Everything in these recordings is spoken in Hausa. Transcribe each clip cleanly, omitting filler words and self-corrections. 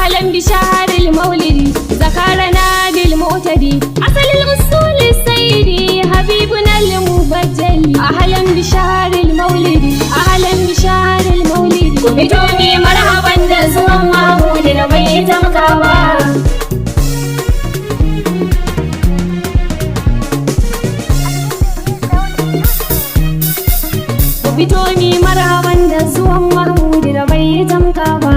Ahlan bi shahril maulidi zakarana bil mu'tadi asalil usul sayyidi habibuna al mubajjali. Ahlan bi shahril maulidi, ahlan bi shahril maulidi. Ku fito mi marhaban da zuwan Mahmud da bai tamka ba. Ku fito mi marhaban da zuwan Mahmud da bai tamka ba.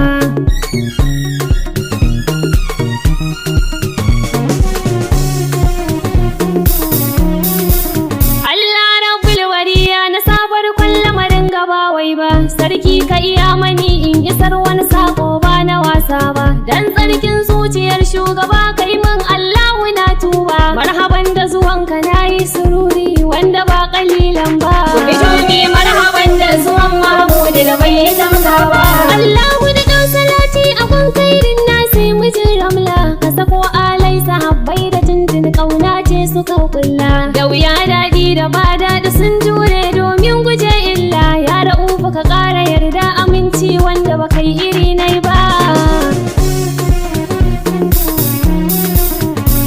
Allah rabbul wariya na sabar kwallamarin gaba wai ba. Sarki ka iya mani in isar wani sako ba na wasa ba. Dan tsarkin zuciyar shugaba kai min Allahu na tuba. Marhaban da zuwanka nayi sururi wanda ba kalilan ba. Ku fito mi marhaban da zuwan Mahmud da bai tamka ba. Allahu da ɗan salati a kun kairin nasi mijin ramla. Ka sako alai sahabbai da tuntun ƙauna ce suka kulla. Da wuya daɗi da ba daɗi sun jure domin guje illa. Ya ra'ufu ka ƙara yarda aminci wanda ba kai iri nai ba.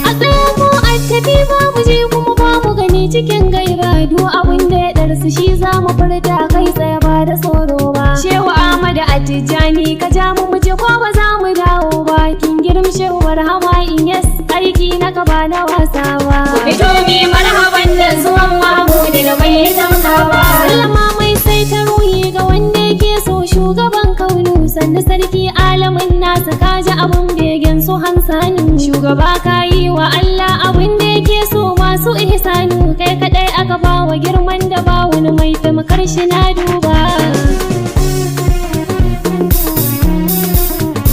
A tsaya ko a tafi babu je kuma babu gani cikin gaiba. Duk abin da ya ɗarsu shi za mu furta kai tsaye ba da tsoro ba. Shehu Ahmad Attijani ka ja mu muje ko ba za mu dawo ba. Kin girm Shehu Barhama in yes aiki na ka ba na wasa ba. Ku fito mi marhaban da zuwan Mahmud da bai tamka ba. Sallama mai sai ta ruhi ga wanda yake so shugaban kaunu. Sannu sarki alamin nasa kaji abun begen su hansanu. Shugaba kayi wa Allah abin da yake so masu ihsanu. Kai kadai aka ba wa girman da ba wani mai taimakar shi na duba.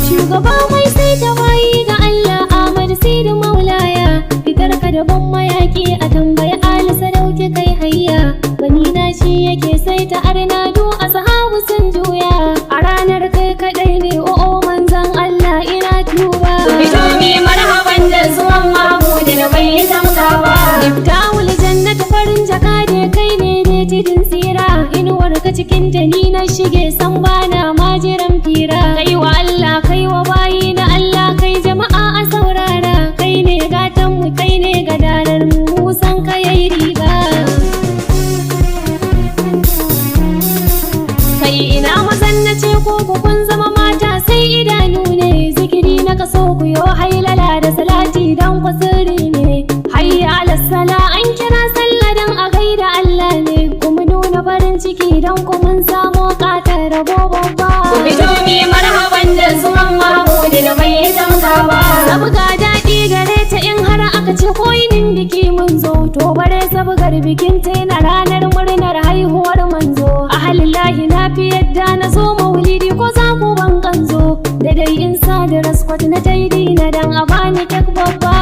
Shugaba mai sai ta bayi ga Allah Ahmad Sidi Maulaya. Fitar ka daban mayaki a tambayi Ali Sadauki kai hayya. Bani na shi yake sai ta arnadu a sahabu sun juya. A ranar kai kadai ne o'o manzan Allah ina tuba. Ku fito mi marhaban da zuwan Mahmud da bai tamka ba. Miftahul jannatu farin jaka da kai ne ne tidin tsira. Inuwar ka cikin ta ni na shige san bana majiran fira. Kai wa Allah kai wa bayi na Allah kai jama'a a saurara. Kai ne gatan mu kai ne gadarar mu mu san ka yayi riba. Kai ina mazan na ce ko ku kun zama mata sai idanu ne. Zikiri na kaso ku yo hailala da salati dan ku sirri ne. Hayya ala sala an kira sallah dan a gaida Allah ne. Kuma nuna farin ciki dan ku mun samo katar rabo babba. Ku fito mi marhaban da zuwan Mahmud da bai tamka ba. Sabga daɗi gare ta in har aka ce koyinin biki mun zo. To bare sabgar bikin ta yana ranar murnar haihuwar manzo. Ahalillahi na fi yadda na zo maulidi ko za ku ban kanzo. Da dai in sa da raskwat na taidi na dan a bani kek babba.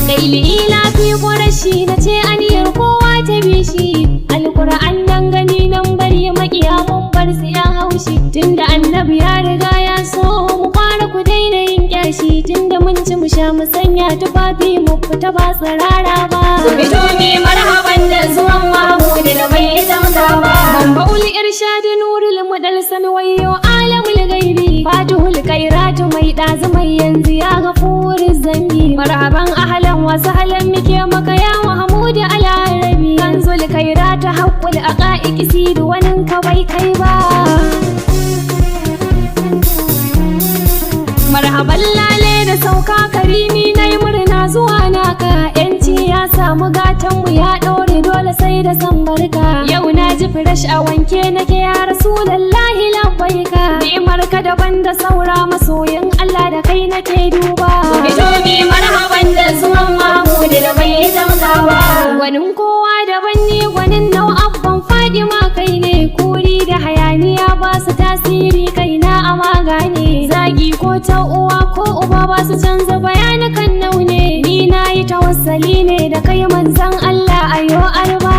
Kaili ila fi ƙwarashi na ce aniyar kowa ta bishi. Alƙur'an nan gani nan bari maƙiya mun bar su yan haushi. Tunda annabi ya riga ya so mu kwara ku daina yin kyashi. Tunda mun ci mu sha mu sanya tufafi mu fita ba tsirara ba. Ku fito mi marhaban da zuwan Mahmud da bai tamka ba. Bambaul irshad nurul mudal sami wayo alamul gaibi. Fatihul kairatu mai ɗazu mai yanzu ya gafuri zambi. Marhaban ahlan wa sahlan muke maka ya Mahmud al-Arabi. Kanzul kairatu haqqul aqaiq sidu wanin ka bai kai ba. Marhaban lale da sauka karimi na yi murna zuwa naka. Yanci ya samu gatan mu ya ɗore dole sai da san barka. Yau na ji fresh a wanke nake ya rasulallahi labbaika. Ni'imar ka daban da saura masoyin Allah da kai nake duba. Ku fito mi marhaban da zuwan Mahmud da bai tamka ba. Gwanin kowa daban ne gwanin nau abban Fadima kai ne. Kuri da hayaniya ba su tasiri kai na ama gane. Zagi ko ta uwa ko uba ba su canza bayanukan naune. Ni na yi tawassali ne da kai manzon Allah ayo arba.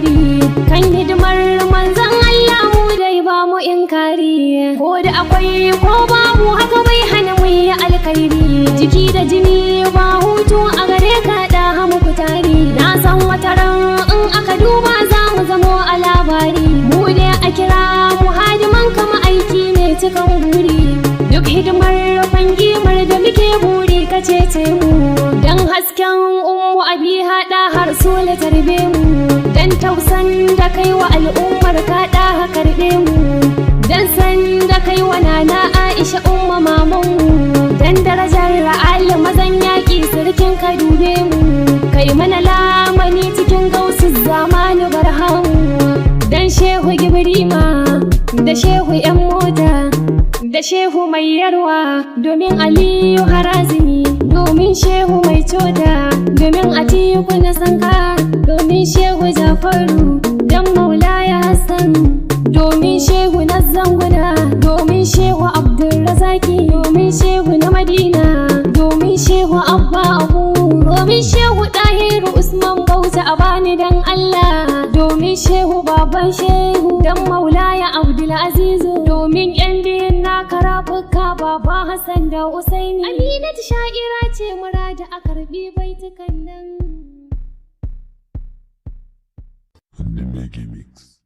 alkhairi. Kan hidimar manzon Allah mu dai ba mu inkari. Ko da akwai ko babu, haka bai hana mu yi alkhairi. Jiki da jini ba hutu a gare ka da muku tari. Na san wata ran in aka duba za mu zamo a labari. Mu dai a kira mu hadiman kama aiki ne cikan buri. Duk hidimar fangimar da muke buri ka cece mu. Dan hasken Ummu Abi hada har sole tarbe mu. Dan tausan da kai wa al'ummar ka da karbe mu. Dan san da kai wa Nana Aisha Umma maman mu. Dan darajar Ali mazan yaƙi sirkin ka dube mu. Kai mana lamani cikin gausu zamani barhamu. Dan Shehu Gibrima da Shehu yan mota da Shehu mai yarwa, domin Aliyu Harazimi, domin Shehu mai cota, domin Atiku na Sanka, domin Shehu Jafaru, dan Maulaya Hassan, domin Shehu na Zanguna, domin Shehu Abdulrazaki, domin Shehu na Madina, domin Shehu Abba Abu, domin Shehu Dahiru Usman Bauchi, a bani dan Allah, domin Shehu baban Shehu, dan Maulaya Abdulazizu, domin yan biyun na karafuka, Baba Hassan da Usaini. Aminatu sha'ira ce murada a karbi baitukan nan. Nimegi Mix.